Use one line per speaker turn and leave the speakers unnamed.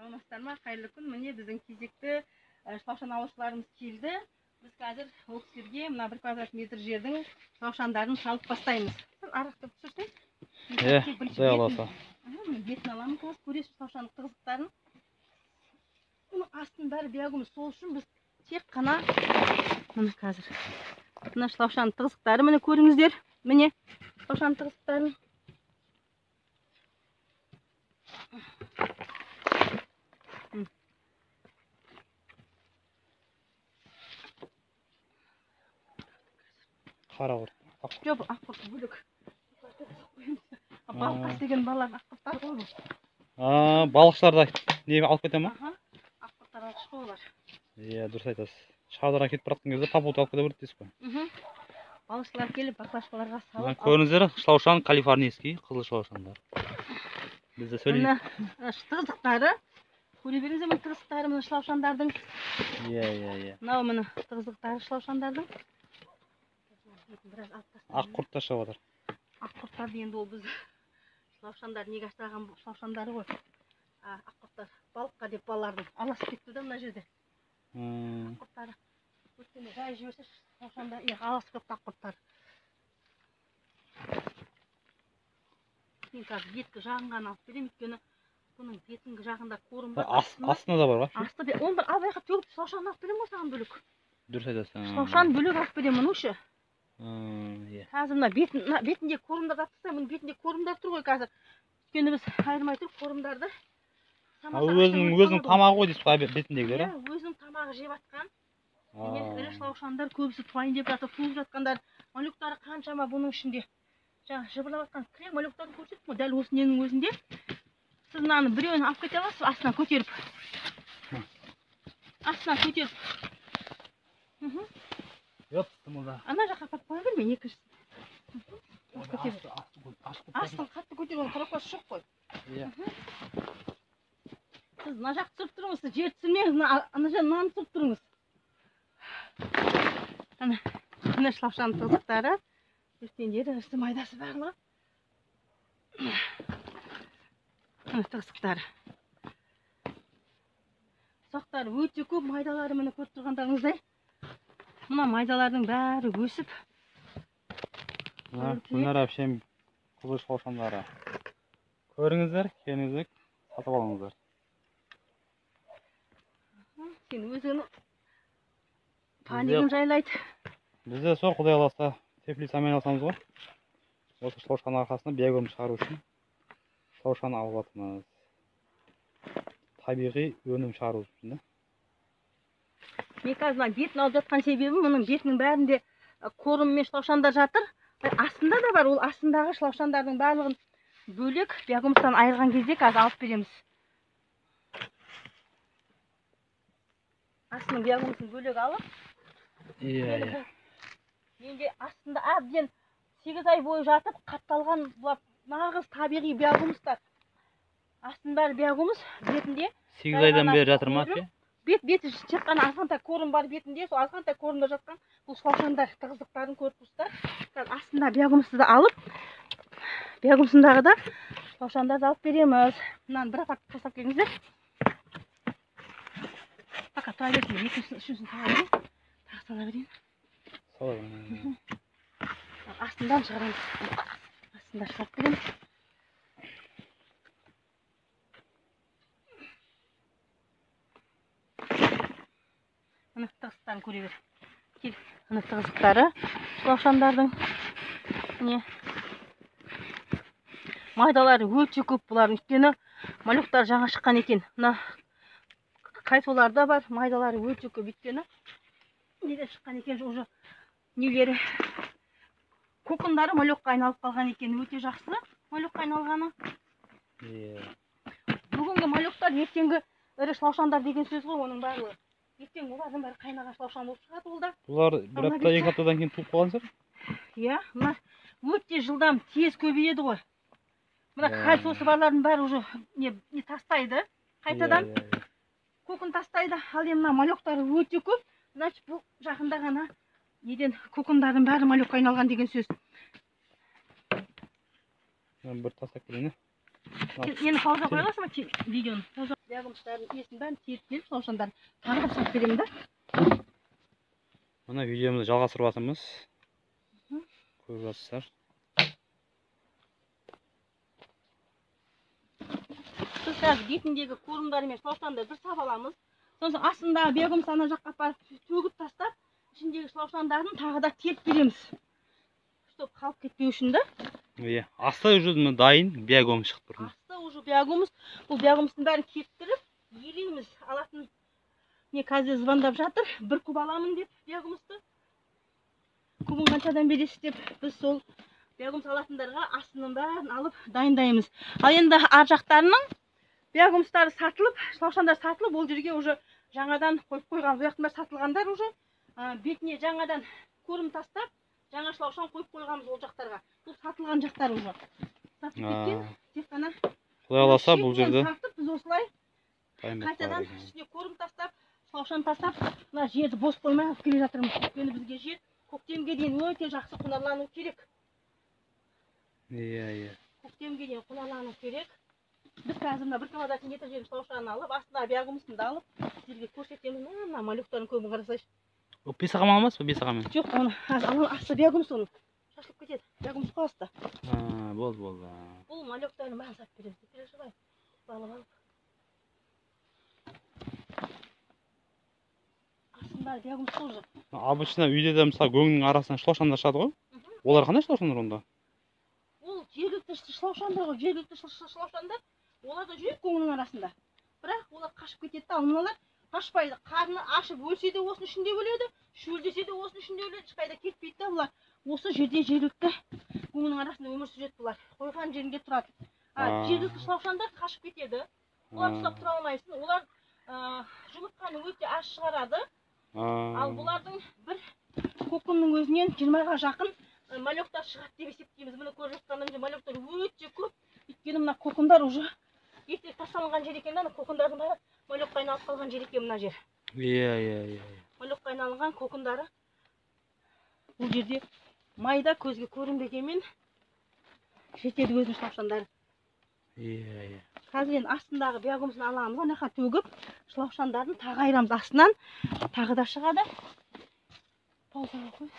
Саламатсыздар ма? Қайырлы күн. Міне біздің кезекті шылаушан алушыларымыз келді. Біз қазір ол кісілерге мына 1 квадрат метр жердің шылаушандарын салып бастаймыз. Арақтап түсірсең.
Құдай қаласа.
Бетін аламын қазір, көресіз шылаушанның тығыздықтарын. Бұның астының бәрі биогумус. Сол үшін біз тек қана міне қазір мына шылаушанның тығыздықтары, міне көріңіздер. Міне шылаушанның тығыздықтарын.
Қара құрт.
Жоқ, ақ құрт бөлек. Балыққа істеген балалар ақ құрттар ғой бұл.
Балықшылар да не алып кете ма?
Ақ құрттар алғыш қой олар.
Иә, дұрыс айтасыз. Шардара кетіп бара жатқан кезде попутка алып кете береді дейсіз ғой.
Балықшылар келіп баклажкаларға салып.
Көріңіздер, шылаушан калифорнийский, қызыл шылаушандар. Біз де сөйлейміз.
Мына тығыздықтары. Көре беріңіздер, мына тығыздықтары, мына шылаушандардың.
Иә, иә, иә.
Мынау міне тығыздықтары шылаушандардың. Біраз алып тастадым.
Ақ құрт та шығып жатыр.
Ақ құрттарды енді ол біз шылаушандар неге асыраған шылаушандары ғой. Ақ құрттар балыққа деп балалардың араласып кетті да мына жерде. Ақ құрттары өткенде жай жіберсе шылаушандар араласып кетті ақ құрттар. Мен қазір беткі жағын ғана алып беремін, өйткені бұның бетінгі жағында қорым бар.
Астында да бар ғой.
Асты оны бір алып төгіп шылаушанды алып беремін ғой саған бөлек.
Дұрыс айтасың.
Шылаушан бөлек алып беремін мұны ше.
Иә.
Қазір мына бетінде қорымдарды алып тастаймын, мұның бетінде қорымдар тұр ғой қазір. Өйткені біз айырмай тұрып қорымдарды.
Өзінің тамағы ғой дейсіз ғой бетіндегілер,
иә? Өзінің тамағы жеп жатқан. Міне ірі шылаушандар көбісі туайын деп жатыр, туып жатқандар. Малюктары қаншама бұның ішінде. Жаңа жыбырлап жатқан кілең малюктарын көрсеттім ғой, дәл осы ненің өзінде. Сіз мынаны біреуін алып кете аласыз, астынан көтеріп. Астынан көтеріп. Ана жаққа апарып қоя бер, мен екіншісін. Астын қатты көтер, оның коробкасы жоқ қой. Сіз мына жақты түсіріп тұрыңыз, сіз жер түсірмеңіз, ана жерден мынаны түсіріп тұрыңыз. Ана, мына шылаушанның тығыздықтары, үлкендері, ірісі, майдасы барлығы. Мына тығыздықтары. Ұсақтары өте көп, майдалары міне көріп тұрғандарыңыздай. Мына майдалардың бәрі өсіп.
Гүлнар әпшем қызыл шылаушандары. Көріңіздер, келіңіздер, сатып алыңыздар.
Сен өзіңнің панигін жайлайды.
Бізде сол Құдай қаласа теплицамен айналысамыз ғой. Осы шылаушанның арқасында биогумус шығару үшін шылаушан алып жатырмыз. Табиғи өнім шығару үшін да.
Мен қазір мына бетін алып жатқан себебім, мұның бетінің бәрінде қорым мен шылаушандар жатыр. Астында да бар, ол астындағы шылаушандардың барлығын бөлек биогумустан айырған кезде қазір алып береміз. Астының биогумусын бөлек алып.
Иә.
Менде астында әбден 8 ай бойы жатып қатталған бұлар нағыз табиғи биогумустар. Астының бәрі биогумус, бетінде
8 айдан бері жатыр ма әпке?
Беті тек қана азғантай қорым бар бетінде, сол азғантай қорымда жатқан бұл шылаушандар тығыздықтарын көріп тұрсыздар. Қазір астында биогумусты да алып, биогумусындағы да шылаушандарды алып береміз. Мынаны бір апарып тастап келіңіздер. Пока тұра берсін, екіншісін, үшіншісін сала берейін. Тағы сала берейін.
Сала берейін.
Астындан шығарамыз. Астында шығарып береміз. Мына тығыздықтарын көре бер. Кел, мына тығыздықтары шылаушандардың. Міне. Майдалары өте көп бұлардың, өйткені малюктар жаңа шыққан екен. Мына кайфоларда бар, майдалары өте көп, өйткені неден шыққан екен, уже нелері кокондары малюкқа айналып қалған екен, өте жақсы малюкқа айналғаны. Бүгінгі малюктар ертеңгі ірі шылаушандар деген сөз ғой оның барлығы. Ертең олардың бәрі қайнаған шылаушан болып шығады ол да.
Бұлар бір апта, екі аптадан кейін туып қалған шығар?
Иә, мына өте жылдам, тез көбейеді ғой. Мына кальцосы барлардың бәрі уже не тастайды, қайтадан кокон тастайды. Ал енді мына малюктары өте көп, значит бұл жақында ғана неден кокондардың бәрі малюкқа айналған деген сөз.
Мен бір тастап келейін.
Енді пауза қоя аласың ба видеоны? Пауза. Биогумустардың иесін бәрін теріп келіп, шылаушандарын тағы да салып беремін да.
Мына видеомызды жалғастырып жатырмыз. Көріп жатсыздар.
Біз қазір бетіндегі корымдары мен шылаушанды бір сап аламыз. Сосын астындағы биогумусты ана жаққа апарып төгіп тастап, ішіндегі шылаушандарын тағы да теріп береміз. Чтоб қалып кетпеу үшін да.
Иә, асты уже дайын биогумус шығып тұр.
Асты уже биогумус. Бұл биогумустың бәрін кептіріп, елейміз. Алатын не қазір звондап жатыр, бір куб аламын деп биогумусты. Кубын қаншадан бересіз деп, біз сол биогумус алатындарға астының бәрін алып дайындаймыз. Ал енді ар жақтарының биогумустары сатылып, шылаушандар сатылып, ол жерге уже жаңадан қойып қойған. Бұл жақтың бәрі сатылғандар уже, бетіне жаңадан көрім тастап, жаңа шылаушан қойып қойғанбыз ол жақтарға. Бұл сатылған жақтар уже. Сатылып кеткен, тек қана
Құдай қаласа бұл жерде
сатып, біз осылай қайтадан үстіне көрім тастап, шылаушан тастап, мына жерді бос қоймай алып келе жатырмыз. Өйткені бізге жер көктемге дейін өте жақсы құнарлану керек.
Иә, иә.
Көктемге дейін құнарлану керек. Біз қазір мына бір квадрат метр жердің шылаушанын алып, астына биогумусын да алып, сіздерге көрсетеміз. Мына малюктардың көбін қарасайшы.
Ол бесағамен алмас па, бесағамен?
Жоқ, оны асты биогумус оның. Шашылып кетеді. Биогумус қой асты.
Болды, болды.
Бұл малюктардың бәрін сатып береміз. Не переживай. Алып алып. Астының бәрі биогумус қой уже.
Обычно үйде де мысалы көңнің арасынан шылаушандар шығады ғой. Олар қандай шылаушандар онда?
Ол жергілікті шылаушандар ғой, жергілікті шылаушандар. Олар да жүреді көңнің арасында. Бірақ олар қашып кетеді де, ал мыналар қашпайды. Қарны ашып өлсе де осының ішінде өледі, шөлдесе де осының ішінде өледі, ешқайда кетпейді де бұлар. Осы жерде жергілікті көңнің арасында өмір сүреді бұлар. Қойған жерінде тұрады. Жергілікті шылаушандар қашып кетеді. Олар ұстап тұра алмайсың. Олар жұмыртқаны өте аз шығарады. Ал бұлардың бір көкімнің өзінен 20-ға жақын малёктар шығады деп есептейміз. Міне көріп жатқандарыңыздай малёктар өте көп. Өйткені мына көкімдер уже ерте тасталынған жер екен да, ана көкімдердің бәрі малёкқа айналып қалған жер екен мына жер.
Иә, иә, иә.
Малёкқа айналған көкімдары бұл жерде майда көзге көрінбегенмен жетеді өзінің шылаушандары.
Иә, иә.
Қазір енді астындағы биогумусын аламыз, ана жаққа төгіп, шылаушандарын тағы айырамыз. Астынан тағы да шығады. Паузаға қой.